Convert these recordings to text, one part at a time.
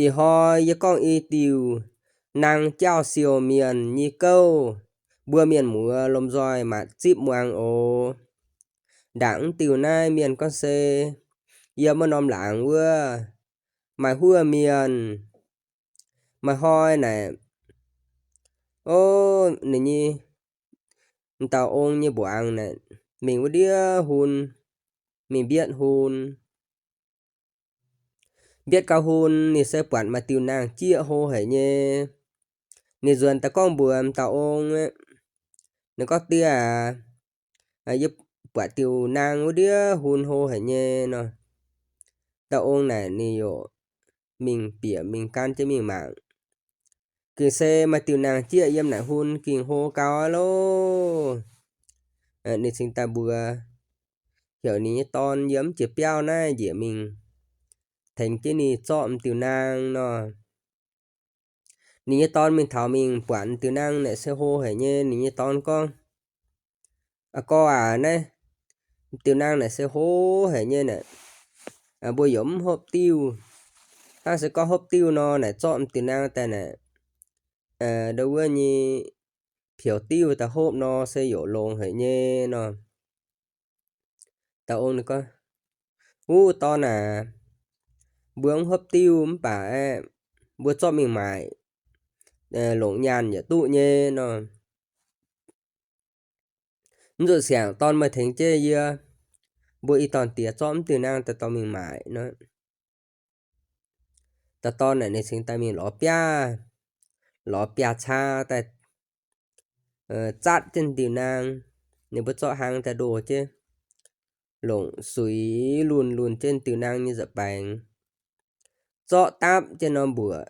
Ih hnoi yie gorngv i diuh naang jaauv siou mienh nyei gouv, mbuo mienh muoz lomh nzoih matc zipv muangx oc. Ndaangc mv diuh naaiv mienh gorngv se yiem wuov norm laangz wuov maaih huov mienh. Maaih hnoi naaic, o, ninh nyei dauh ong nyei mbuangz naaic mingh wuov ndiev hun, mingh mbietv hun. Mbietv gau hun ninh se buatc maaih diuh naang jieqv hlo haic nyei. Ninh nzuonx daaih gorngv mbuox dauh ong, ninh gorngv, Die aac, yie buatc diuh naang wuov ndiev hun hlo haic nyei nor. Dauh ong naaic ninh yaac mingh bieqc mingh gan jienv mingh mangc. Gengh se maaih diuh naang jieqv yiem naaic hun gengh hlo gau aqv loh. Ninh cingx daaih mbuox heuc ninh nyei dorn yiem jiex biauv naaiv njiec mingh tengx jienv ninh zorqv m'diuh naang nor. Ninh nyei dorn mingh taux mingh buatc m'diuh naang naaic se hlo haic nyei. Ninh nyei dorn gorngv, Aa gorx aac, naaiv m'diuh naang naaic se hlo haic nyei naaic, mbuo yaac mv hopv diuh. Hnangv se gorngv hopv diuh nor naaic, zorqv m'diuh naang daaih naaic, ndo wuov nyei pioux diuh daaih hopv nor se yaac longx haic nyei nor. Dauh ong ninh gorngv, Uv, dorn aac, mbuo mv hopv diuh mv baac aeqv, mbuo zorqv mingh maaic, longc nyaanh yaac duqv nyei nor. Mv zuqc siangx, dorn meih tengx jienv yie, mbuo i dorn diex zorqv mv diuh naang daaih dorh mingh maaic nor. Dauh dorn naaic ninh cingx daaih mingh lorz biaav, lorz biaav caa daaih, zatv jienv diuh naang. Ninh mbuo zorqv hlaang daaih ndoh jienv, longc suix lunh lunh jienv diuh naang nyei nza'baengx, zorqv dapv jienv norm mbuoqc.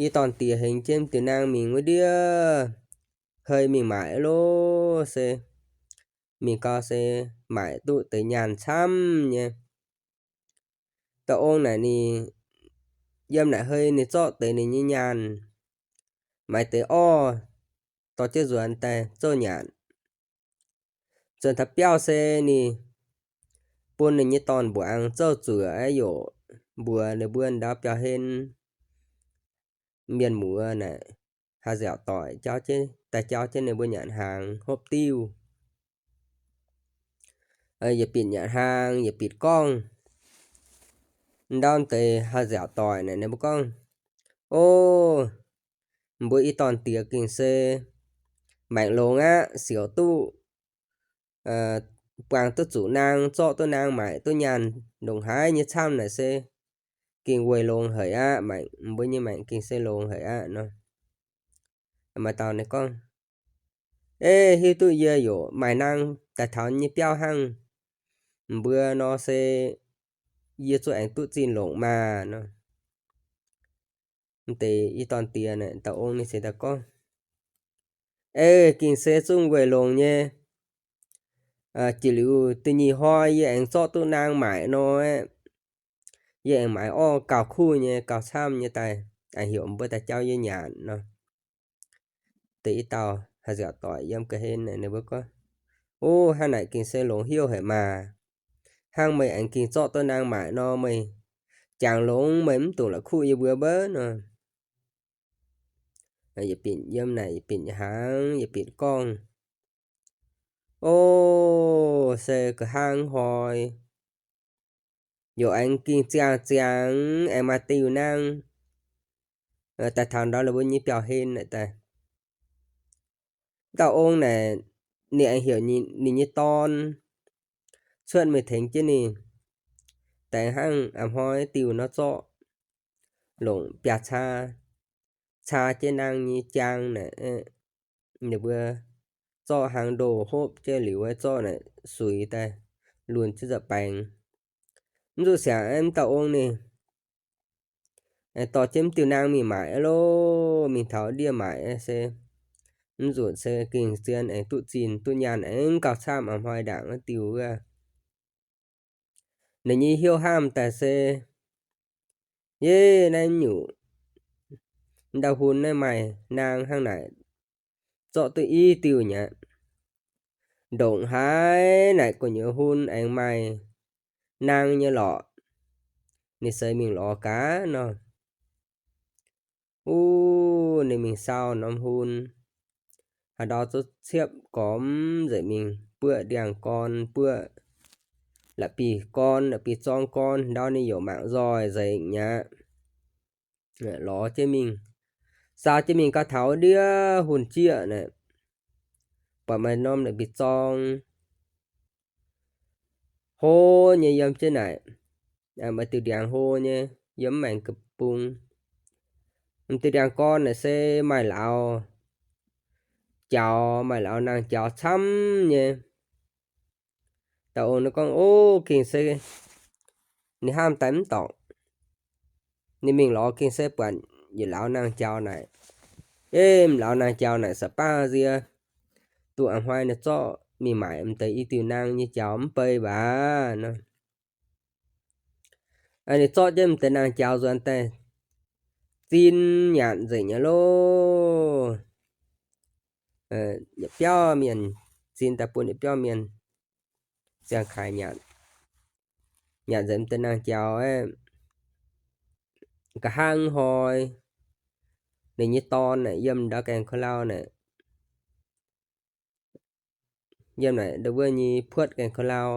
I dorn diex hengx jienv diuh naang mingh wuov ndiev, hei mingh maaic loh se, mingh gau se maaic duqv deix nyaanh camv nyei. Dauh ong naaic ninh yiem naaic hei ninh zorqv deix ninh nyei nyaanh, maaiz deix orv, dorh jienv nzuonx daaih zouv nyanc. Nzuonx taux biauv se ninh bun ninh nyei dorn mbuangz zouv zuoqc aqv, yaac mbuox ninh mbuo ndau biauv-hlen mienh muoz naaic, haih nziaauc doic daaih jauv jienv ninh mbuo nyanc hnaangx hopv diuv. Yietc bitv nyanc hnaangx, yietc bitv gorngv. Ndau deix haih nziaauc doic naaic ninh mbuo gorngv, O, mbuo i dorn diex gengh se maengc longx aqv, siouc duqv buangh duqv zuqc naang, zorqv duqv naang, maaic duqv nyaanh ndongc haaix nyei camv naaic se gengh weic longx haic aqv. Maengc, mbuo nyei maengc gengh se longx haic aqv nor. Maaih dauh ninh gorngv, Ei, hiuv duqv yie yaac maaih naang daaih taux nyei biauv hnangv mbuo nor se yie zuqc aengx duqv zinh longc maah nor. Deix i dorn diex naaic dauh ong ninh cingx daaih gorngv, Ei, gengh se zungv weic longx nyei. Jiex liuz da'nyeic hnoi yie aengx zorqv duqv naang maaic nor, yie aengx maaiz orv gauh kuv nyei, gauh camv nyei daaih, aengx heuc mbuo daaih jauv yie nyanc nor. Deix i dauh haih nziaauc doic yiem ga'hlen naaic ninh mbuo gorngv, O, hnangv naaic gengh se longx hnyouv haic maah! Hnangv meih aengx gengh zorqv duqv naang maaic nor, meih jangx longx meih mv dungx la'kuqv yie mbuo mbouv nor. Yietc binc yiem naaic yietc binc hnaangx, yietc binc gorngv, O, se ga'hnangv hnoi yaac aengx gengh ziangh ziangx aengx maaih diuh naang daaih taux ndau ninh mbuo nyei biauv-hlen naaic daaih. Dauh ong naaic ninh aengx heuc ninh nyei dorn cuotv mingh tengx jienv ninh, daaih hnangv a'hnoi diuh nor zorqv longc biaav caa, caa jienv naang nyei jaang naaic, ninh mbuo zorqv hnaangx ndoh hopv jienv liuz, zorqv naaic suix daaih lunh jienv nza'baengx. Mv zuqc siangx, mv dauh ong ninh aengx dorh jienv mv diuh naang mingh maaic aqv loh. Mingh taux ndiev maaic se mv zuqc se gengh zien aengx duqv zinh duqv nyaanh aengx gauh camv a'hnoi ndaangc wuov diuh wuov. Ninh nyei hnyouv hnamv daaih se, Yie naaiv nyungc ndau hun naaiv maaih naang hnangv naaic, zorqv duqv i diuh nyei aqv. Ndongc haaix naaic gu'nyuoz hun aengx maaih naang nyei lorqc. ninh seix mingh lorz gaax nor. Wuov, ninh mingh sau norm hun, haaix ndau zouv ciepv gormx nzengc mingh, buoqv ndiangx-gorn, buoqv la'bieiv-gorn, la'bieiv-zorng gorn, ndau ninh youc mangc nzoih nzengc mi'aqv. Lorz jienv mingh, sau jienv mingh gau taux ndiev hun jieqv naaic, buatc maaih norm la'bieiv-zorng hlo nyei yiem jienv naaic, maaih diuh ndiangx hlo nyei yiem maengx ga'bung. M'diuh ndiangx-gorn naaic se maaih lauz jaux, maaih lauz nangh jaux camv nyei. Dauh ong naaiv gorngv, O, gengh se ninh hnamv daaih mv dorngc. Ninh mingh lorz gengh se buatc yietc lauz nangh jaux naaic. Ei, m'lauz nangh jaux naaic sa baav nzie, duqv a'hnoi ninh zorqv mingh maaic m'deix i diuh nangh nyei jaux mv bei mbaac nor. Ninh zorqv jienv m'deix nangh jaux nzuonx daaih zin nyanc nzengc nyei loh. Yietc biauv mienh, zin daaih bun yietc biauv mienh ziangh kaaix nyanc. Nyanc nzengc m'deix nangh jaux aeqv, nqa'haav hnoi ninh nyei dorn naaic yiem ndau gaengh ko lau naaic, yiem naaic ndau wuov nyei puotv gaengh ko lau.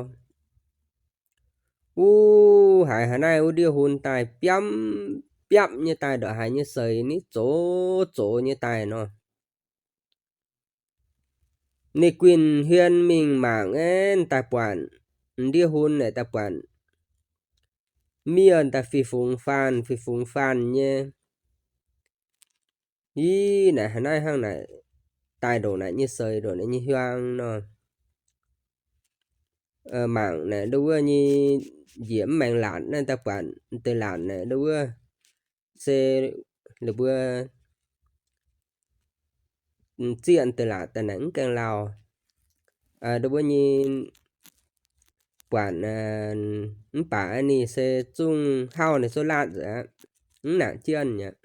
Wuov haiz haaix naaiv wuov ndiev hun daaih biamv biapv nyei daaih ndongc haaix nyei seix, ninh zox zox nyei daaih nor. Ninh guinh hmien mingh mangc aeqv, daaih buatc ndiev hun naaic daaih buatc miev daaih fih fungx faanh fih fungx faanh nyei. Ih, naaic haaix naaiv hnangv naaic daaih ndongc naaic nyei seix, ndongc naaic nyei hiuang nor. Mangc naaic ndau wuov nyei njiec mv maengx laatc naaiv daaih buatc deix laatc naaic ndau wuov se ninh mbuo zieqv deix laatc daaih naaic mv gaengh lauh. Ndau wuov nyei buatc mv baac ninh se zungv hauv ninh zungv laatc nzengc aqv, mv nangc jienv aqv.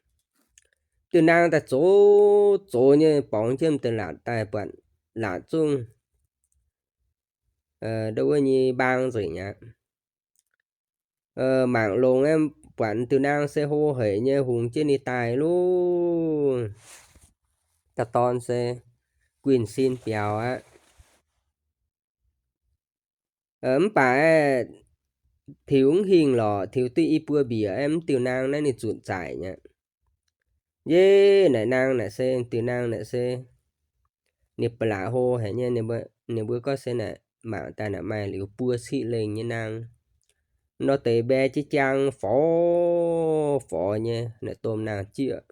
Diuh naang daaih zox zox nyei borngz jienv deix laatc daaih buatc laatc zungv ndau wuov nyei mbaang nzengc aqv. Mangc longx aeqv, buatc diuh naang se hlo haic nyei hungx jienv ninh daaih loh. Dauh dorn se guinh sin biaux aqv. Mv baac aeqv, tiux mv hingh lorqc, tiux duqv i buo mbiec aeqv, mv diuh naang naaiv ninh zutc zaaic nyei. Yie naaic naang naaic se, diuh naang naaic se ninh ba'laqc hlo haic nyei. Ninh mbuo gorngv se naaic mangc daaih naaic maaih liuz buo ciqv lengh nyei naang. Nor deix mbae jienv jaang forx forx nyei naaic domh naang jieqv.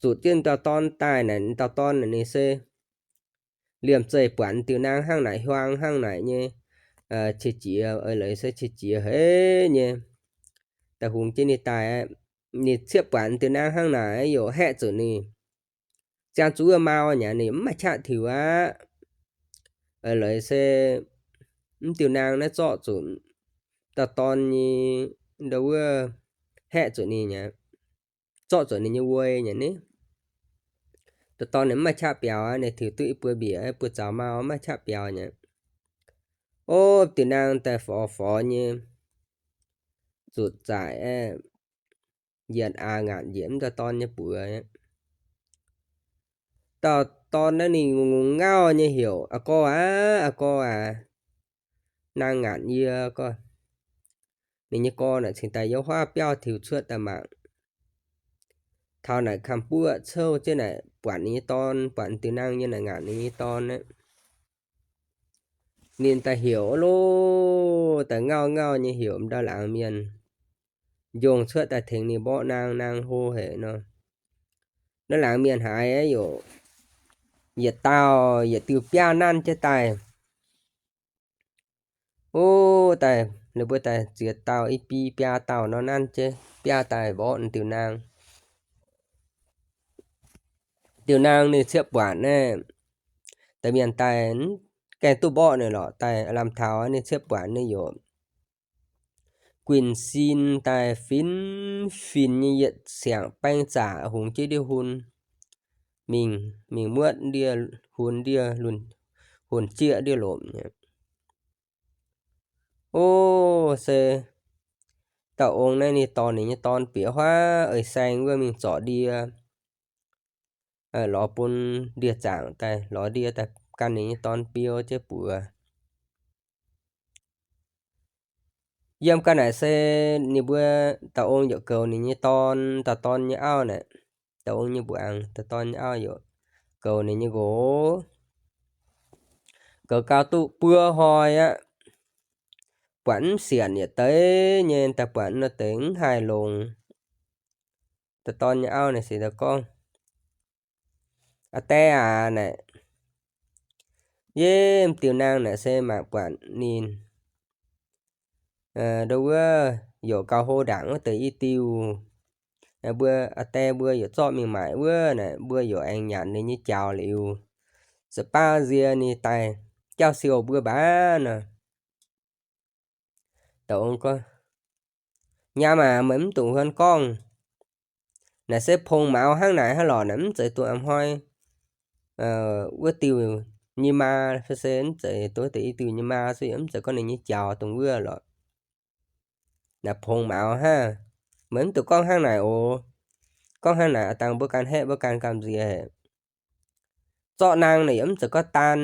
Zutc jienv dauh dorn daaih naaic, dauh dorn naaic ninh se liemh zeih buatc diuh naang hnangv naaic hiuang hnangv naaic nyei, qiex jiez, eix leiz se qiex jiez haic nyei. Daaih hungx jienv ninh daaih, ninh ciepv buatc diuh naang hnangv naaic yaac haeqv zuqc ninh. Ziangh zuqc wuov mau nyei ninh mv maaih qaqv tiux aqv. Eix leiz se mv diuh naang naaiv zorqv zuqc dauh dorn nyei, ndau wuov, haeqv zuqc ninh nyei, zorqv zuqc ninh nyei wuoi nyei ni. Dauh dorn ninh mv maaih qaqv biaux aqv, ninh tiux duqv i buo mbiec, buo zaux mau mv maaih qaqv biaux nyei. Ov, diuh naang daaih forx forx nyei, zutc zaaic aeqv, yietc aax ngaatc njiec mv dauh dorn nyei buoz. Dauh dorn naaiv ninh ngongh ngongh ngauh nyei heuc, Aa gorx aac, aa gorx aac, naang ngaatc yie gorx. Ninh nyei gorx naaic cingx daaih yiem huaav biauv tiux cuotv daaih mangc. Taux naaic kamx buoqv cou jienv naaic buatc ninh nyei dorn, buatc diuh naang nyei naaic ngaatc ninh nyei dorn aqv. Ninh daaih heuc loh, daaih ngauh ngauh nyei heuc ndau laangz mienh njongh cuotv daaih tengx ninh mborqv naang. Naang hlo haic nor. Ndau laangz mienh haiz yaac yietc dauh yietc diuh biaav nanv jienv daaih. Ov, daaih ninh mbuo daaih ziex dauh i biei biaa dauh nor nanv jienv biaav daaih mborqv diuh naang. Diuh naang ninh ciepv buatc naaiv, daaih mienh daaih gaengh duqv mborqv ninh lorqc. Daaih lamh taux ninh ciepv buatc ninh yaac guinh sin daaih fin fin nyei yietc siangx baeng zaqc hungx jienv ndiev hun mingh, mingh muotv ndiev hun, ndiev hun jieqv ndiev lomc nyei. Ov, se dauh ong naaiv ninh dorh ninh nyei dorn bieqc huaav eix saeng wuov mingh zorc ndie, lorz bun ndie-zaangc daaih, lorz ndie daaih gan ninh nyei dorn biou jienv buoz. Yiem ga'naaiv se ninh mbuo dauh ong yaac goux ninh nyei dorn, dauh dorn nyei auv naaic, dauh ong nyei mbuangz, dauh dorn nyei auv yaac goux ninh nyei nqox. Goux gau duqv buo hnoi aqv, buatc mv sienc yietc deix nyei, daaih buatc nor deix mv haih longx. Dauh dorn nyei auv naaic se daaih gorngv, Aa die aac, naaic, yie m'diuh naang naaic se mangc buatc ninh ndo wuov, yaac gauh hlo ndaangc wuov deix i diuh. Mbuo aa die mbuo yaac zorqv mingh maaic wuov naaic, mbuo yaac aengx nyanc ninh nyei jaux liuz, za'baav nzie ninh daaih jauv siou mbuo mbac nor. Dauh ong gorngv, Nyaam aac, meih mv dungx huan gorngv. Naaic se pong maux hnangv naaic hnangv lorqc, naaic mv zeiz dongh a'hnoi wuov diuh nyei maa, se mv zeiz dongh wuov deix i diuh nyei maa, se yaac mv zeiz gorngv ninh nyei jaux dongh wuov lorqc. Naaic pong maux hnangv. Meih mv dungx gorngv hnangv naaic oc. Gorngv hnangv naaic a'dangh mbuo ganh haeqv mbuo ganh gamh nziex. Zorqv naang naaic yaac mv zeiz gorngv daan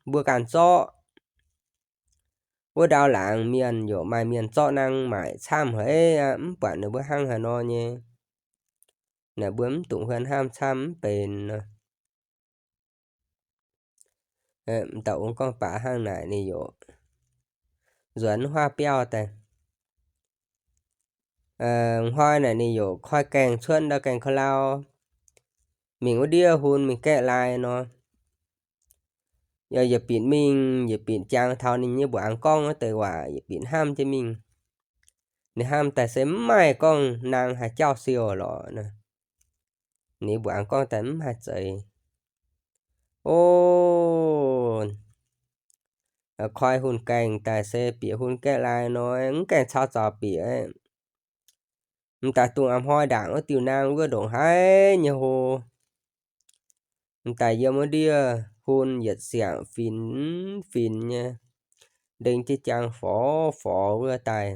mbuo ganh zorqv. Wuov ndau laangz mienh yaac maaih mienh zorqv naang maaic camv haic aqv, mv buatc ninh mbuo hnangv haaix nor nyei. Naaic mbuo mv dungx huan hnamv camv mv benx nor. Dauh ong gorngv baac hnangv naaic ninh yaac nzuonx huaav biauv daaih. Hnoi naaic ninh yaac koi gaengh cuotv ndau gaengh ka'lau mingh wuov ndiev hun mingh gaeqv lai nor. Yaac, yietc binc mingh, yietc binc jangx taux ninh nyei mbuangz gorngv wuov deix waac, yietc binc hnamv jienv mingh. Ninh hnamv daaih se mv maaih gorngv naang haih jauv siou lorqc. Ninh mbuangz gorngv daaih mv haih zeiz. O, koi hun gaengh daaih se bieqc hun gaeqv lai nor, mv gaengh caux zaux bieqc. M'daaih dongh a'hnoi ndaangc wuov diuh naang wuov ndongc haaix nyei hlo. M'daaih yiem wuov ndiev hun yietc siangx finx finx nyei, ndeng jienv jaang forx forx wuov daaih,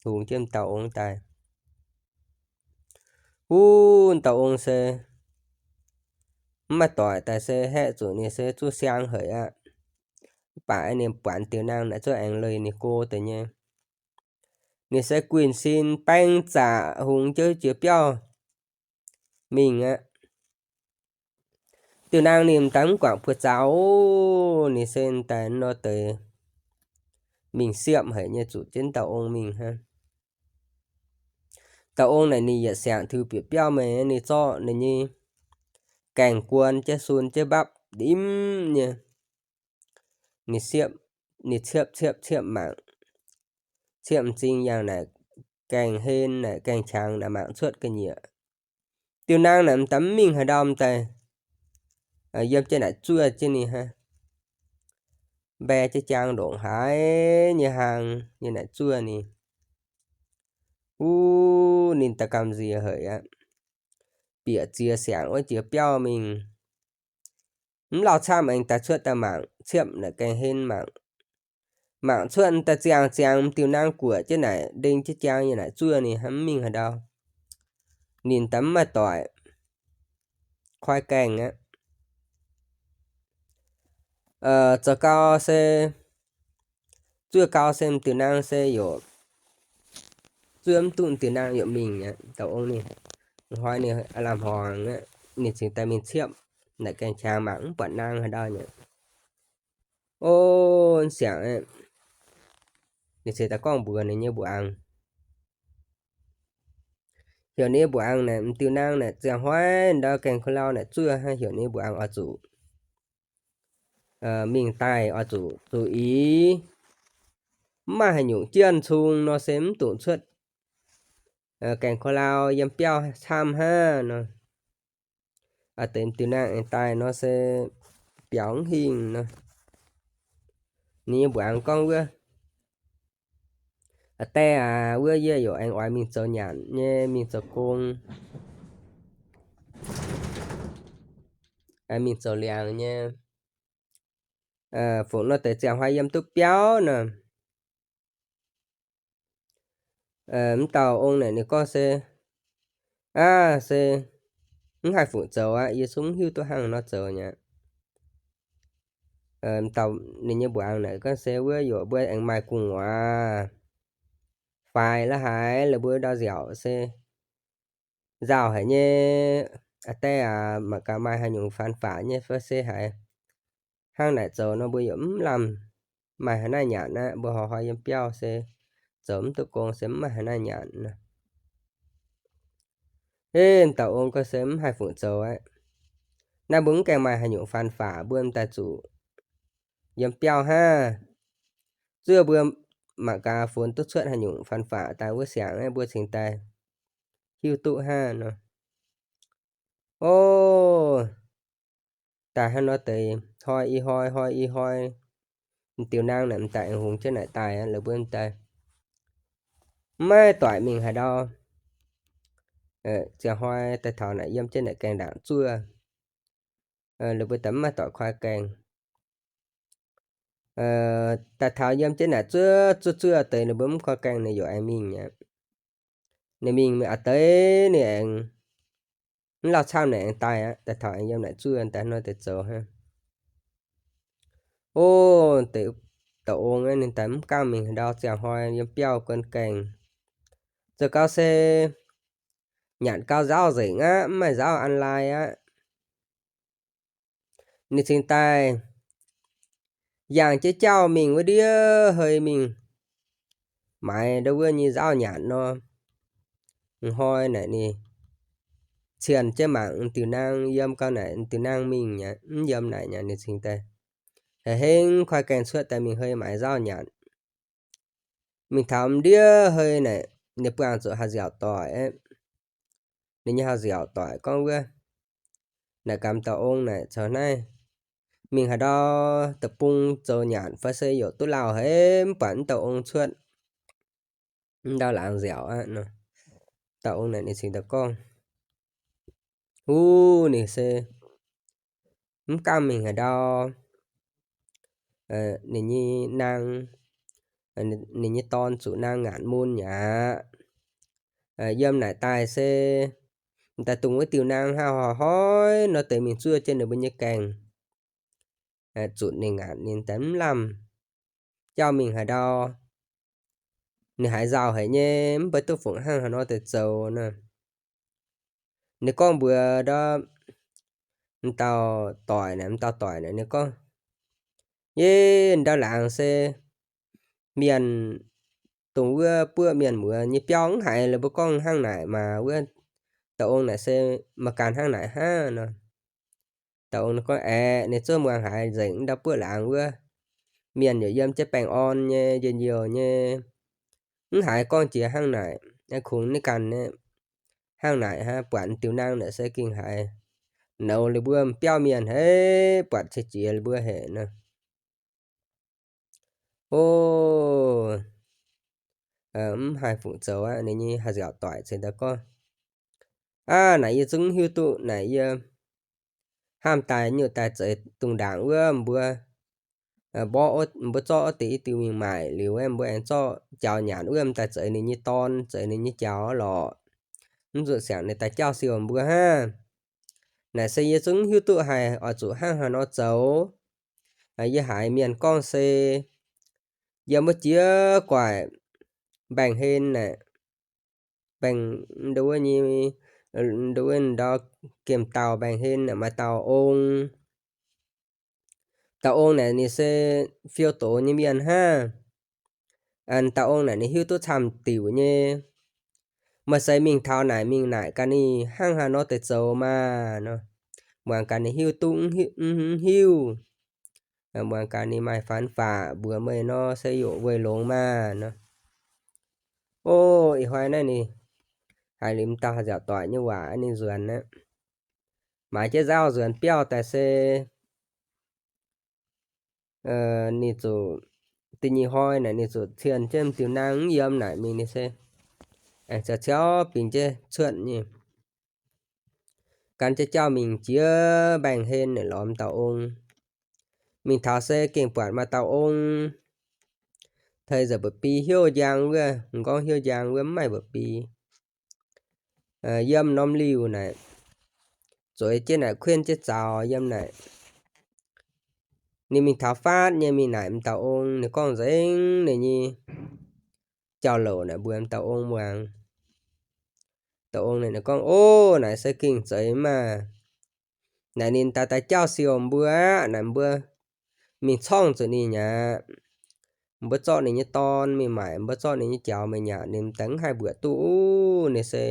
hungx jienv m'dauh ong daaih. Wuov dauh ong se mv maaih doic daaih se haeqv zuqc ninh se zuov siang haic aqv. Mv baac ninh buatc diuh naang naaic zuov aengx leih ninh go deix nyei. Ninh se guinh sin baeng zaqc hungx jienv jiex biauv mingh aqv. Diuh naang ninh m'daaih mv guangc buoz zaux, ninh se daaih nor deix mingh siepv haic nyei zuqc jienv dauh ong mingh hnangv. Dauh ong naaic ninh yietc siangx tiux bieqc biauv mingh, ninh zorqv ninh nyei gaengh guon jienv sun jienv mbapv ndimv nyei. Ninh siepv, ninh ciepv ciepv ciepv mangc, ciepv m'zing yangh naaic gaengh hlen naaic gaengh qangx naaic mangc cuotv ga'nyiec. Diuh naang naaic m'daaih mv mingh haaix ndau, m'daaih yiem jienv naaic zuov jienv ninh hnangv. Mbae jienv jaang ndongc haaix nyei hlang nyei naaic zuov ninh. Wuov ninh daaih gamh nziex haic aqv. Bieqc ziex siangx wuov jiex biauv mingh. Mv lauh camv aengx daaih cuotv daaih mangc, ciepv naaic gaengh hlen mangc. Mangc cuotv daaih ziangh ziangx m'diuh naang guoqv jienv naaic ndeng jienv jaang yiem naaic zuov ninh hnangv, mv mingh haaix ndau. Ninh daaih mv maaih doic, koi gaengh aqv. Zoux gau se, zuov gau se m'diuh naang se yaac zuov mv duqv, m'diuh naang yaac mingh aqv. Dauh ong ninh hnoi ninh aav lamh hmuangx aqv, ninh cingx daaih mingh ciepv naaic gaengh qangx mangc mv buatc naang haaix ndau nyei. O, siangx aqv. Ninh cingx daaih gorngv mbuox ninh nyei mbuangz, heuc ninh nyei mbuangz naaic, m'diuh naang naaic ziangh hnoi ndau gaengh ko lau naaic zuov hnangv, heuc ninh nyei mbuangz oix zuqc mingh daaih, oix zuqc zuqc ix, mv maaih haaix nyungc jienv cung nor se mv dungx cuotv gaengh ko lau yiem biauv camv hnangv nor. Aa deix m'diuh naang aengx daaih nor se biaux mv hingh nor. Ninh nyei mbuangz gorngv wuov, aa die aac, wuov yie yaac aengx oix mingh zoux nyanc nyei, mingh zoux gong, mingh zoux liangx nyei. Fungc nor deix ziangh hnoi yiem duqv biauv nor. Mv dauh ong naaic ninh gorngv se, aav, se mv haih fungc zoux aqv. Yie zungv mv hiuv duqv hnangv nor zoux nyei. Dauh ninh nyei mbuoqc naaic gorngv se wuov yaac mbuo aengx maaih gu'nguaaz faix la'haaix la'buo ndau nziaauc se nzauh haic nyei. Aa, deix aac, mangc gaax maaih haaix nyungc faan faqc nyei fai se haiz hnangv naaic zoux nor mbuo yaac mv lamh maaih haaix naaiv nyanc aqv. Mbuo hnoi-hnoi yiem biauv se zoux mv duqv gong se mv maaih haaix naaiv nyanc nor. Aav, dauh ong gorngv se mv haih fungc zoux aqv. Naaiv mbuo mv gaengh maaih haaix nyungc faan faqc mbuo m'daaih zuqc yiem biauv hnangv. Zuov mbuo mangc gaax funx duqv cuotv haaix nyungc faan faqc daaih wuov siangx mbuo cingx daaih hiuv duqv hnangv nor. O, daaih hnangv nor deix hnoi i hnoi, hnoi i hnoi, m'diuh naang naaic m'daaih aengx hungx jienv naaic daaih aqv. La'buo m'daaih mv maaih doic mingh haaix ndau. Ziangh hnoi daaih taux naaic yiem jienv naaic gaengh ndaangc zuov. La'buo daaih mv maaih doic koi gaengh. Daaih taux yiem jienv naaic zuov zuov zuov deix ninh mbuo mv koi gaengh ninh yaac aengx mingh aqv. Ninh mingh a'deix ninh aengx mv lauh camv naaic aengx daaih aqv. Daaih taux aengx yiem naaic zuov daaih hnoi deix zoux hnangv. O, deix dauh ong ninh daaih mv gaengh mingh haaix ndau, ziangh hnoi yiem biauv guon gaengh. Zoux gau se nyanc gau nzauv nzengc aqv, mv maaih nzauv online aqv. Ninh cingx daaih yangh jienv jauv mingh wuov ndiev hei mingh maaiz ndau wuov nyei nzauv nyanc nor. Hnoi naaic ninh cien jienv mangc m'diuh naang, yiem gau naaic m'diuh naang mingh aqv, mv yiem naaic aqv. Ninh cingx daaih hei hengv koi gaengh cuotv daaih mingh hei maaiz nzauv nyanc. Mingh taux ndiev hei naaic, ninh buangh zuqc haaix nziaauc doic aqv. Ninh nyei haaix nziaauc doic gorngv wuov, naaic gamh dauh ong naaic caux naaiv mingh haaix ndau deic-bung zoux nyanc fai se yaac duqv lauh haic, mv buatc mv dauh ong cuotv ndau laangz nziaauc aqv nor. Dauh ong naaic ninh cingx daaih gorngv, huv, ninh se mv gaengh mingh haaix ndau. Ninh nyei naang, ninh nyei dorn zuqc naang ngaatc mun aqv. Yiem naaic daaih se m'daaih dungx wuov diuh naang hnangv haaix hnoi nor deix mingh zuov jienv ninh mbuo nyei gaengh. Zuqc ninh ngaatc ninh daaih mv lamh jauv mingh haaix ndau. Ninh haiz nzauh haic nyei, mv baac duqv fungc hnangv haaix nor deix zoux nor. Ninh gorngv mbuox ndau, m'dauh doic naaic, m'dauh doic naaic ninh gorngv, yie ndau laangz se mienh dongh wuov buoqv mienh muoz nyei biauv mv haiz la'buo gorngv hnangv naaic maah. Wuov dauh ong naaic se maaih ganh hnangv naaic hnangv nor. Dauh ong gorngv, aeqv, ninh zuov muangx haiz nzengc ndau buoqv laangz wuov, mienh yaac yiem jienv baengh orn nyei, njien-youh nyei, mv haiz gorngv jiex hnangv naaic. Kungx ninh ganh hnangv naaic hnangv, buatc diuh naang naaic se gengh haiz nouz liuz mbuo biauv mienh haic, buatc qiex jiez liuz mbuo haic nor. O, mv haih fungc zoux aqv. Ninh nyei haaix nziaauc doic cingx daaih gorngv, aav, naaic yie zungv hiuv duqv naaic yie hnamv daaih nyutc daaih zeix dungz ndaangc wuov mbuo mborqv, mbuo zorqv wuov deix i diuh mingh maaic liuz, mbuo aengx zorqv jaux nyanc wuov m'daaih zeix ninh nyei dorn, zeix ninh nyei jaux lorqc. Mv zuqc siangx ninh daaih jauv siou mbuo hnangv. Naaic se yie zungv hiuv duqv haic oix zuqc hnangv haaix nor zoux. Yie haiz mienh gorngv se yiem wuov jiex guaic mbaengc-hlen naaic, baengc, ndau wuov nyei, ndau wuov ndau gemh dauh mbaengc-hlen naaic maaih dauh ong. Dauh ong naaic ninh se fiou doz nyei mienh hnangv. Dauh ong naaic ninh hiuv duqv camv diuc nyei. Meih se mingh taux naaic mingh naaic gaax ninh hnangv haaix nor deix zoux maah nor. Muangx gaax ninh hiuv duqv mv hiuv. Muangx gaax ninh maaih faan faqc mbuox meih nor se yaac weic longx maah nor. O, ih hnoi naaiv ninh haiz liuz m'dauh haaix nziaauc doic nyei waac ninh nzuonx aqv. Maaiz jienv nzauv nzuonx biauv daaih se ninh zuqc, da'nyeic hnoi naaic ninh zuqc cien jienv m'diuh naang mv yiem naaic mingh ninh se aengx ciauv ciauv bingx jienv cuotv nyei. Gan jienv jauv mingh jiex mbaengc-hlen naaic lorz m'dauh ong. Mingh taux se gengh buatc maaih dauh ong Hei nzengc mba'bi hnyouv njang wuov, m'nqorngv hnyouv njang wuov mv maaih mba'bi. Yiem norm liuh naaic, zueiz jienv naaic kuinv jienv zaux yiem naaic. Ninh mingh taux faatv nyei mingh naaic m'dauh ong, ninh gorngv nzengc ninh nyei jauv-louc naaic mbuox m'dauh ong muangx. Dauh ong ninh gorngv, Ov, naaic se gengh zeiz maah! Naaic ninh daaih daaih jauv siou mbuo aqv. Naaic mbuo mingh corngh zuqc ninh aqv. Mbuo zorqv ninh nyei dorn mingh maaic, mbuo zorqv ninh nyei jaux mingh nyanc, ninh m'daaih mv haih mbuoqc duqv. Ninh se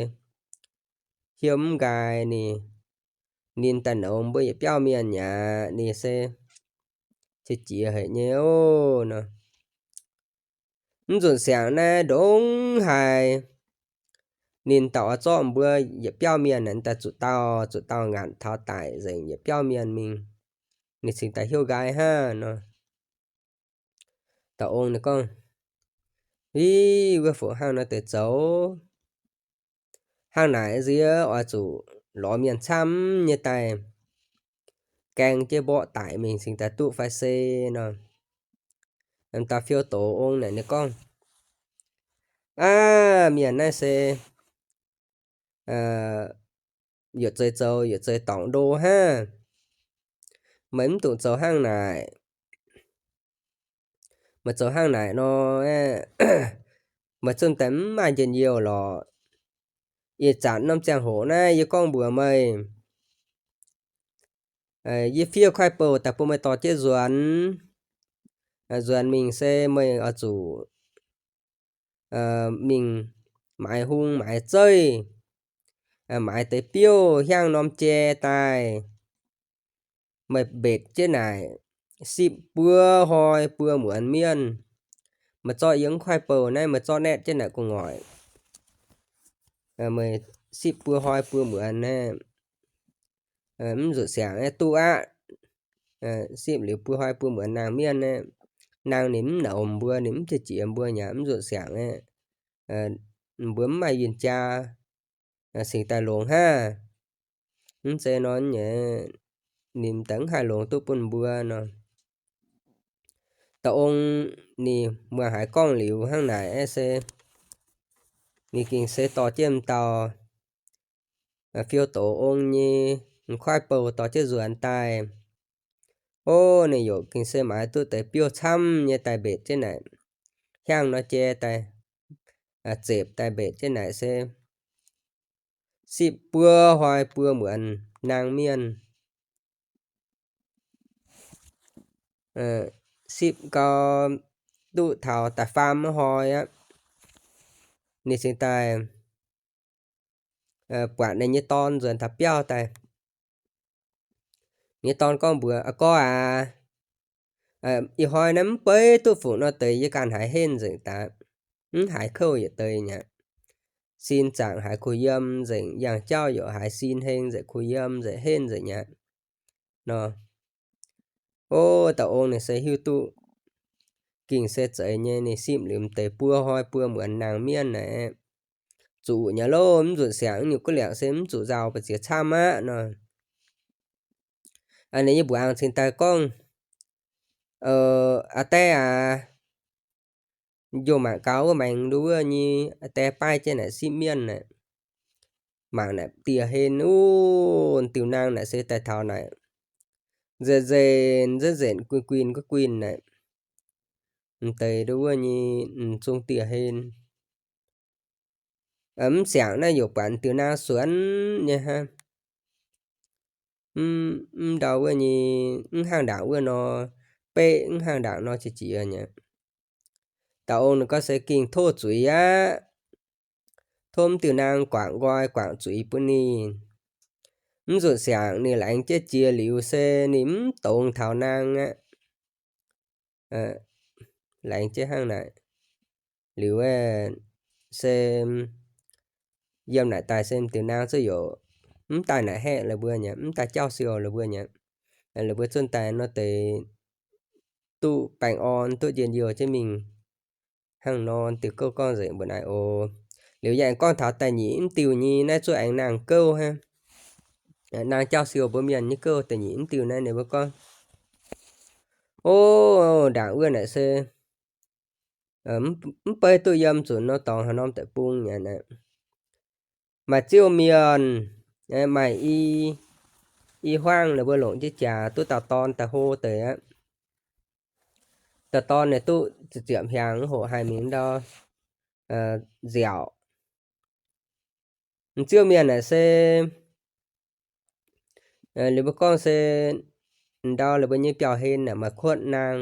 hiuv mv nqaai ninh, ninh daaih nouz mbuo yietc biauv mienh aqv. Ninh se qiex jiez haic nyei ov nor. Mv nzunc siangx naaiv ndongc haaix ninh dauh oix zorqv mbuo yietc biauv mienh naaic daaih zuqc dauh zuqc dauh ngaatc taux daic nzengc yietc biauv mienh mingh, ninh cingx daaih hiuv nqaai hnangv nor. Dauh ong ninh gorngv, Ih, wuov fuqv hnangv nor deix zoux. Hnangv naaic nziex oix zuqc lorz mienh camv nyei daaih gaeng jienv mborqv daic mingh cingx daaih duqv fai se nor. M'dauh fiou doz ong naaic ninh gorngv, Aav, mienh naaiv se yietc zeiz zoux yietc zeiz dorngc ndo hnangv. Meih mv dungx zoux hnangv naaic. Meih zoux hnangv naaic nor, meih zungv daaih mv maaih njien-youh lorqc. Ih zanc norm ziangh hoc naaiv yie gorngv mbuox meih, yie fiev kuaaiv bouh daaih bun meih dorh jienv nzuonx. Nzuonx mingh se meih oix zuqc mingh maaiz hung maaiz zeiv, maaiz deix biouv hiaangv norm jai daaih. Meih mbetc jienv naaic sipv buo hnoi buo muonz mienh. Meih zorqv yie nyei kuaaiv bouh naaiv, meih zorqv naetv jienv naaic gu'nguaaic. Meih sipv buo hnoi buo muonz naaiv, mv nzunc siangx aeqv, duqv aqv. Sipv liuz buo hnoi buo muonz nangh mienh aeqv, nangh ninh mv nouz mbuo, ninh mv jiex jiex mbuo nyei, mv nzunc siangx aeqv, mbuo mv maaih win-jaa cingx daaih longx hnangv. Mv zeiz nor nyei, ninh daaih mv haih longx duqv bun mbuo nor. Dauh ong ninh muangx haiz gorngv liuz hnangv naaic aeqv se, ninh gengh se dorh jienv m'dauh fiou doz ong nyei m'kuaaiv bouh dorh jienv nzuonx daaih. Ov, ninh yaac gengh se maaiz duqv deix biouv camv nyei daaih mbetc jienv naaic, hiaangv nor jai daaih, zepc daaih mbetc jienv naaic se sipv buo hnoi buo muonz nangh mienh. Sipv gau duqv taux da'faam hnoi aqv, ninh cingx daaih buatc ninh nyei dorn nzuonx taux biauv daaih. Ninh nyei dorn gorngv mbuox, Aa gorx aac, ih hnoi naaiv mv beiv duqv fuqv nor deix yie ganh haiz henv nzengc daaih, mv haiz kouv yietc deix nyei aqv. Sin zaangc haiz kuh yiem nzengc, yangh jauv yaac haiz sin heng nzengc, kuh yiem nzengc, henv nzengc nyei aqv nor. Ov, dauh ong ninh se hiuv duqv gengh se zeiz nyei, ninh sipv liuz m'deix buo hnoi buo muonz nangh mienh naaic, zuqc nyei loh, mv nzunc siangx nyungc guv liangc se mv zuqc nzauh mbu'ziex camv aqv nor. Ninh nyei mbuoqc aangx cingx daaih gorngv, Aa die aac, njoh mangc gaax wuov maengx nduov wuov nyei, aa die baaih jienv naaic sipv mienh naaic, mangc naaic dieh hlen, ov, diuh naang naaic se daaih taux naaic nzenc nzenc nzenc nzenc guinh guinh guinh guinh naaic, m'deix nduov wuov nyei, m'zung dieh hlen. Mv siangx naaiv yaac buatc diuh naang suonx nyei hnangv. Mv ndau wuov nyei, mv hnangv ndaangc wuov nor, beqv mv hnangv ndaangc nor qiex jiez nyei. Dauh ong ninh gorngv se gengh tov zuiz aqv. Tov mv diuh naang guangc nqoi guangc zuiz bun ninh. Mv nzunc siangx ninh laengz jienv jiex liuz se ninh mv dongz taux naang aqv. Laengz jienv hnangv naaic liuz se yiem naaic daaih se m'diuh naang zuqc yaac mv daaih naaic haeqv la'buo nyei, mv daaih jauv siou la'buo nyei. La'buo zunv daaih nor deix duqv baengh orn duqv njien-youh jienv mingh. Hnangv nor diuh gouv gorngv nzengc mbuo naaiv oc. Liuz yaac aengx gorngv taux da'nyeic mv diuh nyei naaiv zuqc aengx naang gouv hnangv. Naang jauv siou mbuo mienh nyei gouv da'nyeic mv diuh naaiv ninh mbuo gorngv, O, ndaangc wuov naaic se mv bei duqv yiem zuqc nor dorngx haaix norm deic-bung nyei naaic. Maaih ziouv mienh, maaih i, i huaang ninh mbuo longc jienv jaax duqv dauh dorn daaih hlo deix aqv. Dauh dorn naaic duqv ziepc ziepc hnyangx hoc haih mingh ndau nziaauc. M'ziouv mienh naaic se, ninh mbuo gorngv se ndau ninh mbuo nyei biauv-hlen naaic maaih kuotv naang.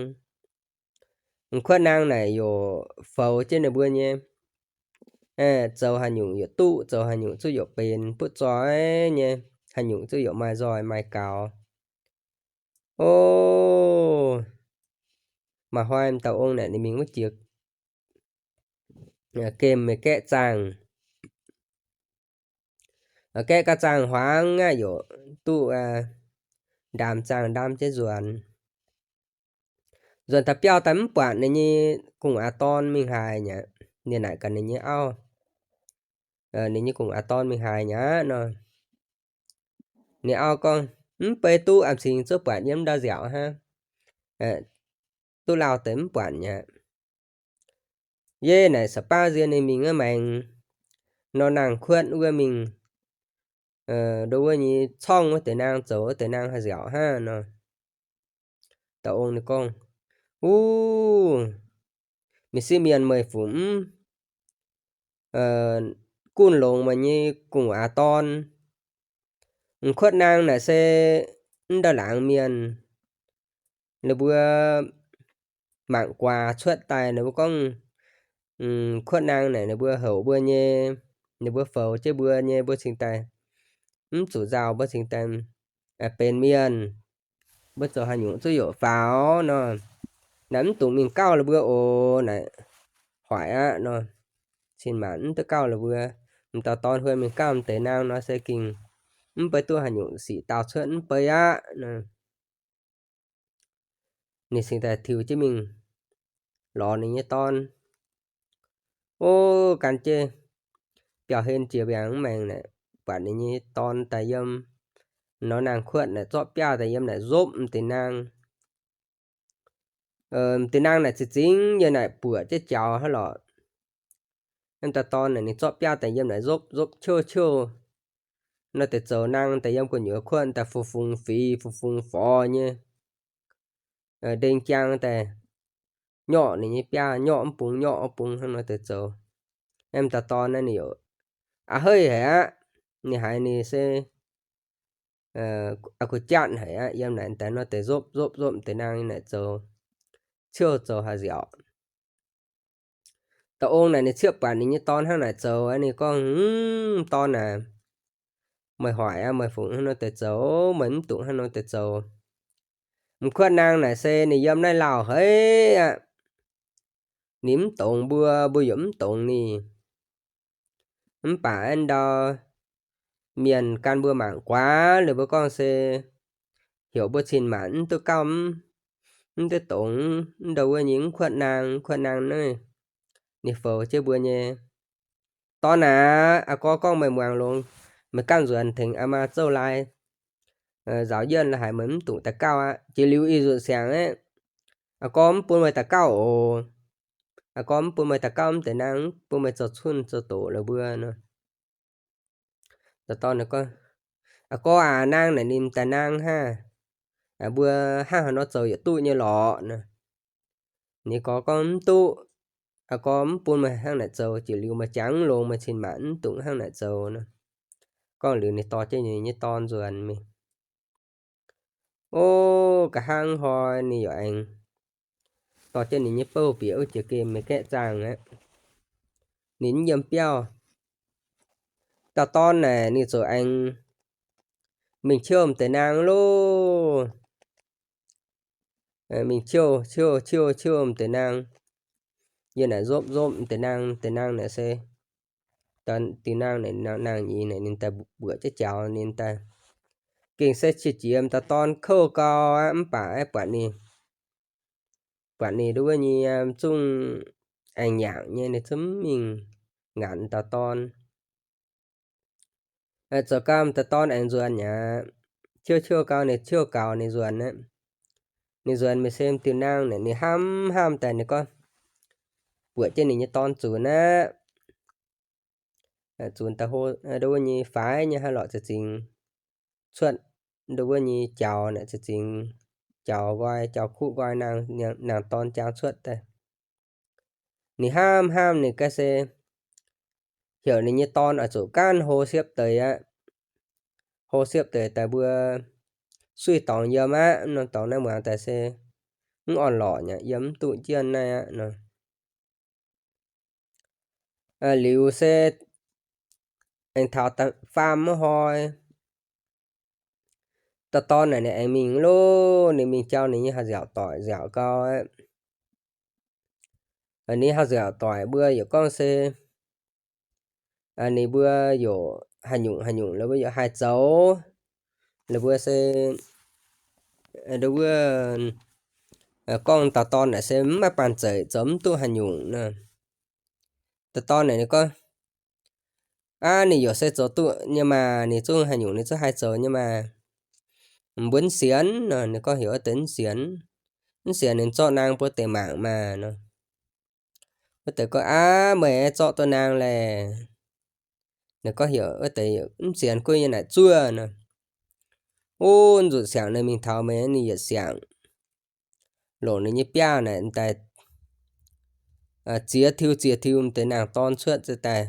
M'kuotv naang naaic yaac foux jienv ninh mbuo nyei, zoux haaix nyungc yaac duqv, zoux haaix nyungc zuqv yaac benx butv zoih nyei, haaix nyungc zuqv yaac maaih nzoih maaih gaux. O, maaih hnoi m'dauh ong naaic ninh mingh wuov jiex gemh nyei gaeqv zaangh, gaeqv ga'zaangh huaangx aqv, yaac duqv ndaam zaangh ndaam jienv nzuonx. Nzuonx taux biauv daaih mv buatc ninh nyei gu'nguaaz dorn mingh haaix nyaqv. Ninh naaic gaax ninh nyei auv, ninh nyei gu'nguaaz dorn mingh haaix nyaqv nor. Ninh auv gorngv, mv bei duqv a'cingx zuov buatc yiem ndau nziaauc hnangv, duqv lauh deix mv buatc nyaqv. Yie naaic sa'baav nzie ninh mingh wuov maengx nor naang kuotv wuov mingh, ndo wuov nyei corngv wuov deix naang zoux wuov deix naang haih nziaauc hnangv nor. Dauh ong ninh gorngv, Uv, mienh sieqv mienh meih fungc mv gunv longx meih nyei gu'nguaaz dorn. M'kuotv naang naaic se mv ndau laangz mienh ninh mbuo mangc guaax cuotv daaih, ninh mbuo gorngv, m'kuotv naang naaic ninh mbuo houc mbuo nyei, ninh mbuo foux jienv mbuo nyei, mbuo cingx daaih mv zuqc nzauh, mbuo cingx daaih benx mienh, mbuo zoux haaix nyungc zuqv youc faaux nor. Naaic mv dungx mingh gauh ninh mbuo oc. Naaic hoic aqv nor. Cin-maanc mv duqv gauh ninh mbuo. M'dauh dorn huin mingh gauh m'deix naang nor se gengh mv bei duqv haaix nyungc sic daauh cuotv, mv bei aqv nor. Ninh cingx daaih tiux jienv mingh lorz ninh nyei dorn. O, gan jienv biauv-hlen jiex mbiaangx mv maengx naaic, buatc ninh nyei dorn daaih yiem nor naang kuotv naaic zorqv biaav daaih yiem naaic nzopv m'deix naang. M'deix naang naaic zinh zingx yiem naaic buoqc jienv jaux hnangv lorqc. M'dauh dorn naaic ninh zorqv biaav daaih yiem naaic nzopv nzopv ciouv ciouv nor deix zoux naang daaih yiem gu'nyuoz kuotv daaih fu-fungx fiz fu-fungx forx nyei. Ndeng jaang daaih nyorqv ninh nyei biaav, nyorqv mv bung, nyorqv mv bung hnangv nor deix zoux. M'dauh dorn naaiv ninh yaac a'heiv haic aqv. Ninh haiz ninh se a'kuv jatv haic aqv. Yiem naaic daaih nor deix nzopv nzopv nzopv deix naang naaic zoux ciouv zoux haih nziaauc. Dauh ong naaic ninh cieqv buatc ninh nyei dorn hnangv naaic zoux, ninh gorngv, M'dorn aac, meih hoic aqv, meih fungc hnangv nor deix zoux, meih mv dungx hnangv nor deix zoux. M'kuotv naang naaic se ninh yiem naaiv lauh haic aqv. Ninh mv dongz mbuo, mbuo yaac mv dongz ninh. Mv baac ndau mienh gan mbuo mangc guaax, ninh mbuo gorngv se heuc mbuo cin-maanc mv duqv gauh, mv duqv dongz, mv ndau wuov nyei m'kuotv naang, m'kuotv naang naaiv ninh foux jienv mbuo nyei. Dorn aac, aa gorx gorngv meih muangx longx, meih ganh nzuonx tengx aa maa zouv lai nzaaux yienh la'haic, meih mv dungx daux gauh aqv. Jiex liuz ih nzunc siangx aeqv, aa gorx mv bun meih daux gauh oc. Aa gorx mv bun meih daux gauh mv deix naang, mv bun meih zoux cunh zoux doqc la'buo nor. Dauh dorn gorngv, Aa gorx aac, naang naaic ninh m'daaih naang hnangv, mbuo hnangv haaix nor zoux yietc duqv nyei lorqc nor. Ninh gorx gorngv, Mv duqv. Aa gorx mv bun meih hnangv naaic zoux, jiex liuz meih jangx longx, meih cin-maanc mv dungx hnangv naaic zoux nor. Gorngv liuz ninh dorh jienv ninh nyei dorn nzuonx mingh. O, nqa'haav hnoi ninh yaac aengx dorh jienv ninh nyei bouh bieqc wuov jiex gemh nyei gaeqv zaangh aqv. Ninh mv yiem biauv. Dauh dorn naaic ninh ziouc aengx mingh ciouv m'deix naang loh. Mingh ciouv, ciouv, ciouv, ciouv m'deix naang. Yiem naaic nzopv nzopv m'deix naang, m'deix naang naaic se, diuh naang naaic, naang nyei naaic ninh daaih mbuoqc jienv jaux ninh daaih. Gengh se qiex jiez m'daaih dorn kouv gau aqv, mv baac aeqv, buatc ninh, buatc ninh nduov nyei zungv aengx nyaangc nyei, ninh zungv mv mingh ngaanc m'daaih dorn. Zoux gau m'daaih dorn aengx nzuonx aqv. Ciouv ciouv gau ninh ciouv gaux ninh nzuonx aqv. Ninh nzuonx mingh se m'diuh naang naaic ninh hnamv hnamv daaih ninh gorngv, buatc jienv ninh nyei dorn zunc aqv. Zunc daaih hlo, ndo wuov nyei faix nyei haaix lorqc za'gengh cuotv, ndo wuov nyei jaux naaic za'gengh jaux nqoi, jaux kuqv nqoi, naang dorn jaang cuotv daaih. Ninh hnamv hnamv ninh gaav se heuc ninh nyei dorn oix zuqc gaanv hlo siepv deix aqv. Hlo siepv deix daaih mbuo suiv dorngx yiem aqv nor, dorngx naaiv muangx daaih se mv orn-lorqc nyei, yiem mv duqv jienv naaiv aqv nor. Liuz se aengx taux faam mv hnoi, dauh dorn naaic ninh aengx mingh loh, ninh mingh jauv ninh nyei haah nziaauc doic nziaauc gau aqv. Ninh haah nziaauc doic mbuo yaac gorngv se ninh mbuo yaac haaix nyungc haaix nyungc la'buo yaac haih zoux. La'buo se ndo wuov gorngv dauh dorn naaic se mv maaih banh zeic zoux mv duqv haaix nyungc nor. Dauh dorn naaic ninh gorngv, aav, ninh yaac se zoux duqv nyei maah, ninh zungv haaix nyungc ninh zungv haih zoux nyei maah. Mbuo mv sienx nor, ninh gorngv heuc wuov deix mv sienx. Mv sienx ninh zorqv naang bun wuov deix mangc maah nor. Wuov deix gorngv, aav, meih zorqv duqv naang laeh. Ninh gorngv heuc wuov deix mv sienx, gunv yie naaic zuov nor. Ov, nzunc siangx ninh mingh taux meih, ninh yietc siangx longc ninh nyei biaav naaic daaih ziex tiuv ziex tiuv deix naang dorn cuotv daaih.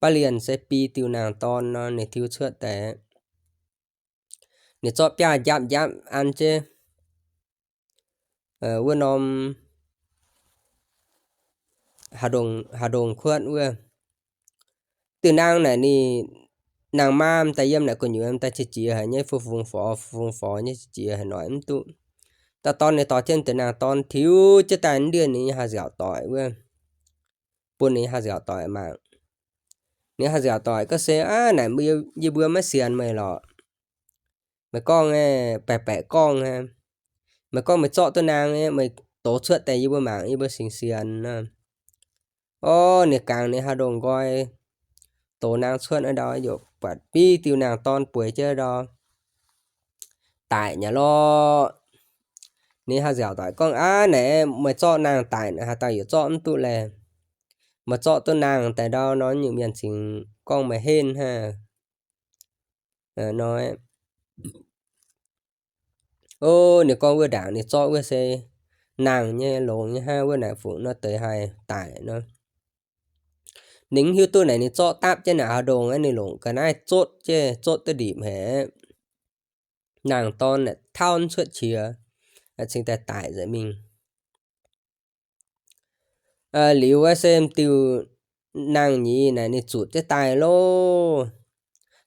Baav lienh se biei diuh naang dorn nor ninh tiuv cuotv daaih. Ninh zorqv biaav njapv njapv an jienv wuov norm haaix ndongh kuotv wuov. Diuh naang naaic ninh, naang maa daaih yiem naaic gu'nyuoz daaih qiex jiez haic nyei, fu-fungx forx fu-fungx forx nyei, qiex jiez haic, noic mv duqv. Dauh dorn ninh dorh jienv diuh naang dorn tiuv jienv daaih ndiev ninh nyei haah nziaauc doic wuov, bun ninh haah nziaauc doic mangc. Ninh haah nziaauc doic gorngv se, aav, naaic yie mbuo maiv sienx meih lorqc. Meih gorngv, baeqc-baeqc gorngv, meih gorngv meih zorqv duqv naang, meih dox cuotv daaih yie mbuo mangc, yie mbuo singx sienx nor. Ov, ninh gangx ninh haah ndongh nqoi dox naang cuotv ndau, yaac buatc biei diuh naang dorn bueix jienv ndau, daic nyei lorqc. Ninh haah nziaauc doic gorngv, aav, naaic meih zorqv naang daic, haaix dauh yaac zorqv mv duqv laeh. Meih zorqv duqv naang daaih ndau nor, nyungc mienh cingx gorngv meih henv hnangv nor. Ov, ninh gorngv wuov ndaangc ninh zorqv wuov se naang nyei, longx nyei hnangv, wuov naaic fungc nor deix haih daic nor. Ninh mv hiuv duqv naaic ninh zorqv dapv jienv naaic haah ndongh aqv, ninh longc ga'naaiv zotv jienv, zotv duqv ndipc haic. Naang dorn naaic tauv mv cuotv qiex, cingx daaih daic nzengc mingh. Liuz wuov se m'diuh naang nyei naaic ninh zutc jienv daaih loh.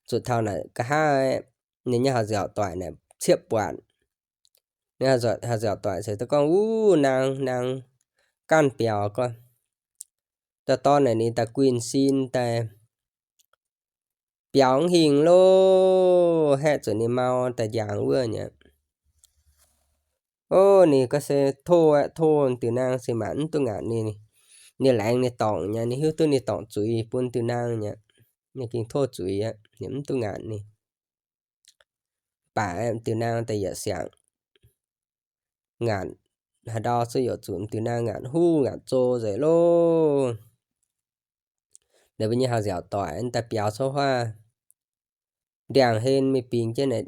Zutc taux naaic nqa'haav, ninh nyei haah nziaauc doic naaic ciepv buatc. Ninh haah nziaauc doic se gorngv, Wuov naang, naang ganh biaux gorngv. Dauh dorn naaic ninh daaih guinh sin daaih biaux mv hingh loh, haeqv zuqc ninh mau daaih njangx wuov nyei. Ov, ninh gorngv se tov aeqv, tov diuh naang se maanc mv duqv ngaatc ninh. Ninh laengz ninh dorngc nyei, ninh hiuv duqv ninh dorngc zuiz bun diuh naang nyei. Ninh gengh tov zuiz aqv, ninh mv duqv ngaatc ninh. Mv baac diuh naang daaih yietc siangx ngaatc haaix ndau cuotv youc zuqc diuh naang ngaatc huv ngaatc zoh nzengc loh. Ninh mbuo nyei haah nziaauc doic daaih biaux cuotv huaav, ndiangx-hlen mingh bingx jienv naaic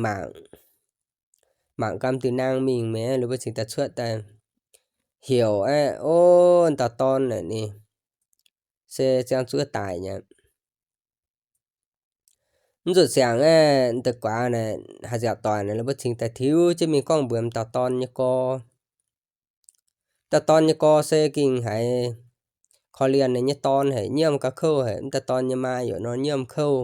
mangc, mangc gaax diuh naang mingh mi'aqv, ninh mbuo cingx daaih cuotv daaih heuc aeqv, ov, dauh dorn naaic ninh se ziangh zuov daic nyei. Mv zuqc siangx aeqv, deix guaax naaic haah nziaauc doic naaic ninh mbuo cingx daaih tiux jienv mingh gorngv mbuox dauh dorn nyei gorx. Dauh dorn nyei gorx se gengh haiz korv-lienh ninh nyei dorn haic, nyiemv gauh kouv haic. Mv dauh dorn nyei maa yaac nor nyiemv kouv.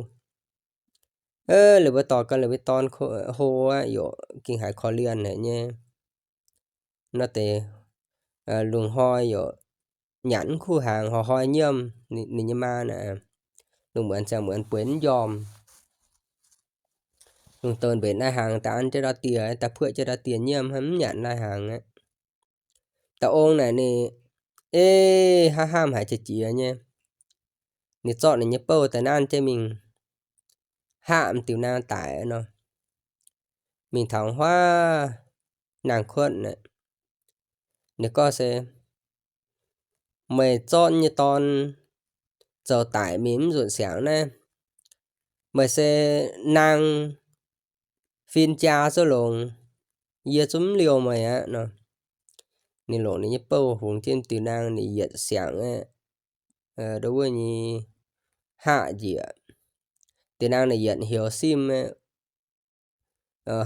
Ninh mbuo dorh gaax ninh mbuo dorn hlo aqv, yaac gengh haiz korv-lienh haic nyei. Nor deix lungh hnoi yaac nyanc mv kuv hnaangx, hnoi-hnoi nyiemv ninh nyei maa naaic. Lungh muonz ziangh muonz bueix mv njormh. Lungh douz mbenc naaiv hnaangx daaih an jienv ndau dieh, daaih puoqv jienv ndau dieh nyiemv, mv nyanc naaiv hnaangx aqv. Dauh ong naaic ninh, eix, hnamv hnamv haiz qiex jiez nyei. Ninh zorqv ninh nyei bouh daaih nanv jienv mingh hapv m'diuh naang daic nor. Mingh taux huaav naang kuotv naaic, ninh gorngv se, meih zorqv nyei dorn zoux daic mingh mv nzunc siangx naaiv, meih se naang fin jaa zouv longx, yie zungv mv liouh meih aqv nor. Ninh longc ninh nyei bouh hungx jienv diuh naang ninh yietc siangx aeqv, ndo wuov nyei haqv njiec. Diuh naang naaic yietc heuc simv aeqv,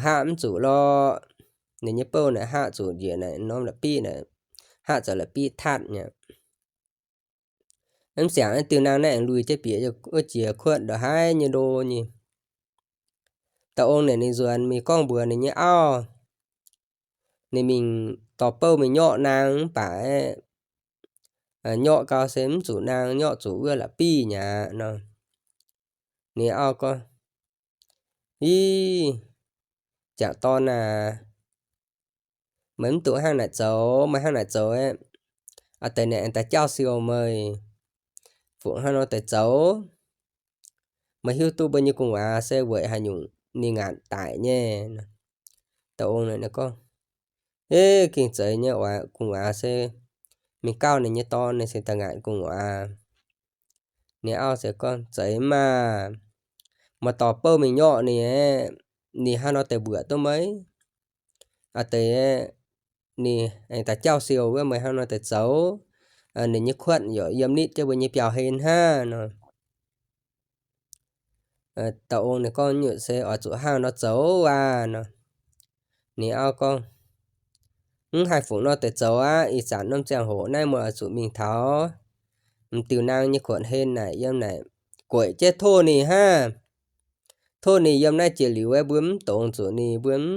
haqv mv zuqc lorqc. Ninh nyei bouh naaic haqv zuqc njiec naaic norm la'biqv naaic, haqv zoux la'biqv tatv nyei. Mv siangx diuh naang naaiv aengx lui jienv bieqc wuov jiex kuotv ndongc haaix nyei ndo nyei. Dauh ong naaic ninh nzuonx mingh gorngv mbuox ninh nyei auv, ninh mingh dorh bouh mingh nyorqv naang mv baac aeqv, nyorqv gau se mv zuqc naang, nyorqv zuqc wuov la'biqv nyei aqv nor. Ninh auv gorngv, Ih, jangc dorn aac, meih mv dungx hnangv naaic zoux. Meih hnangv naaic zoux aeqv, a'deix naaic aengx daaih jauv siou meih. Fungc hnangv nor deix zoux, meih hiuv duqv mbuo nyei gu'nguaaz se weic haaix nyungc ninh ngaatc daic nyei. Dauh ong naaic ninh gorngv, Ih, gengh zeiz nyei oc. Gu'nguaaz se mingh gauh ninh nyei dorn, ninh cingx daaih ngaatc gu'nguaaz. Ninh auv se gorngv, Zeiz maah! Meih dorh bouh mingh nyorqv ninh aeqv, ninh hnangv nor deix mbuoqc duqv meih? A'deix aeqv, ninh aengx daaih jauv siou wuov, meih hnangv nor deix zoux, ninh nyei kuotv yaac yiem nitv jienv mbuo nyei biauv-hlen hnangv nor. Dauh ong ninh gorngv, Nyutc se oix zuqc hnangv nor zoux aac nor. Ninh auv gorngv, Mv haih fungc nor deix zoux aqv. Ih zanc norm ziangh hoc naaiv meih oix zuqc mingh taux m'diuh naang nyei kuotv-hlen naaic, yiem naaic gueic jienv tov ninh hnangv. Tov ninh yiem naaiv jiex liuz aeqv, mbuo mv dongz zuqc ninh, mbuo mv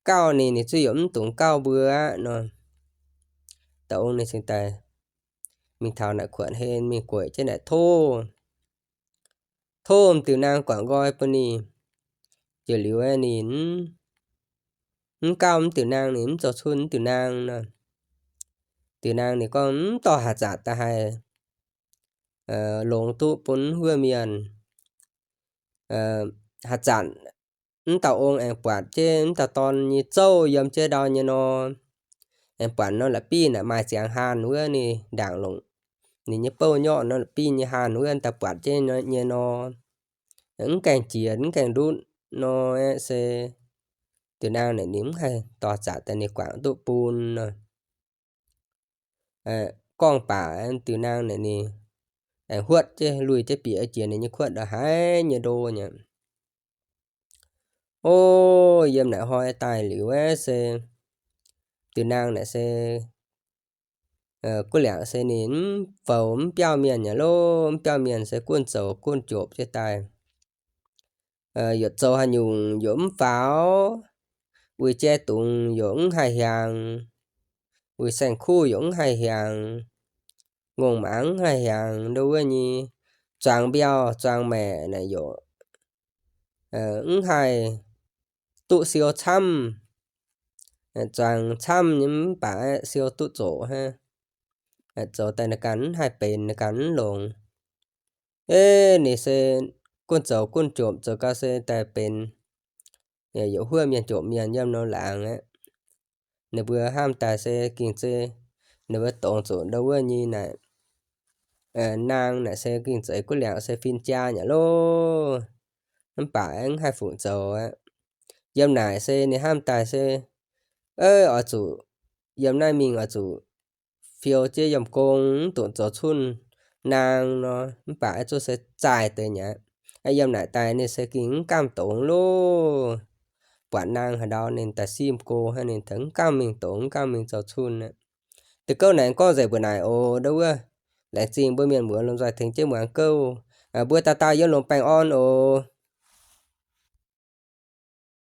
gauh ninh, ninh zungv yaac mv dungx gauh mbuo aqv nor. Dauh ong ninh cingx daaih mingh taux naaic kuotv-hlen, mingh gueic jienv naaic tov, tov m'diuh naang guangc nqoi bun ninh. Jiex liuz aeqv, ninh mv gauh m'diuh naang, ninh mv zoux cun m'diuh naang nor. Diuh naang ninh gorngv, Mv dorh haaix zanc daaih haih longx duqv bun wuov mienh. Haaix zanc mv dauh ong aengx buatc jienv mv dauh dorn nyei zouv yiem jienv ndau nyei nor, aengx buatc nor la'biqv naaic maaih ziangx haanh wuov, ninh ndaangc longc ninh nyei bouh nyorqv nor la'biqv nyei haanh wuov daaih buatc jienv nyei nor, mv gaengh jiex mv gaengh ndutv nor aeqv, se diuh naang naaic ninh mv haih dorh zanc daaih ninh guangc duqv bun nor. Gorngv baac diuh naang naaic ninh aengx huotv jienv lui jienv bieqc jiex ninh nyei kuotv ndongc haaix nyei ndo nyei. O, yiem naaic hnoi daaih liuz aeqv, se diuh naang naaic se guv liangc se ninh mv faaux mv biauv mienh nyei lov. Mv biauv mienh se gunh zoux gunh jopc jienv daaih. Yaac zoux haaix nyungc yaac mv faaux, uix jai dungz yaac mv haih hiaangx, uix saeng-kuv yaac mv haih hiaangx, ngongh maaz mv haih hiaangx, ndo wuov nyei zuangx mbiauh zuangx maeqc naaic yaac mv haih duqv siou camv. Zuangx camv nyei mv baac siou duqv zoqc hnangv. Zoux daaih ninh ganh mv haih benx, ninh ganh mv longx. Eix, ninh se gunh zoux gunh jomc zoux gau se daaih benx yaac huov mienh jomc mienh yiem nor laangz aqv. Ninh mbuo hnamv daaih se gengh zeiz, ninh mbuo dongz zuqc ndo wuov nyei naaic, naang naaic se gengh zeiz guv liangc se fin-jaa nyei lov. Mv baac mv haih fungc zoux aqv. Yiem naaic se ninh hnamv daaih se, oix zuqc yiem naaiv mingh oix zuqc fiou jienv yiem gong, mv dungx zoux cunh naang nor. Mv baac zuqc se zaaih deix nyei aqv. Yiem naaic daaih ninh se gengh mv gamh dongz lov. Buatc naang haaix ndau ninh daaih simv go hnangv, ninh daaih mv gamh mingh dongz, mv gamh mingh zoux cunh aqv. Deix gouv naaic gorngv nzengc mbuo naaic oc. Ndo wuov, laengz zingh mbuo mienh muoz lomh nzoih tengx jienv muangx gouv. Mbuo dauh dauh yiem longx baengh orn oc.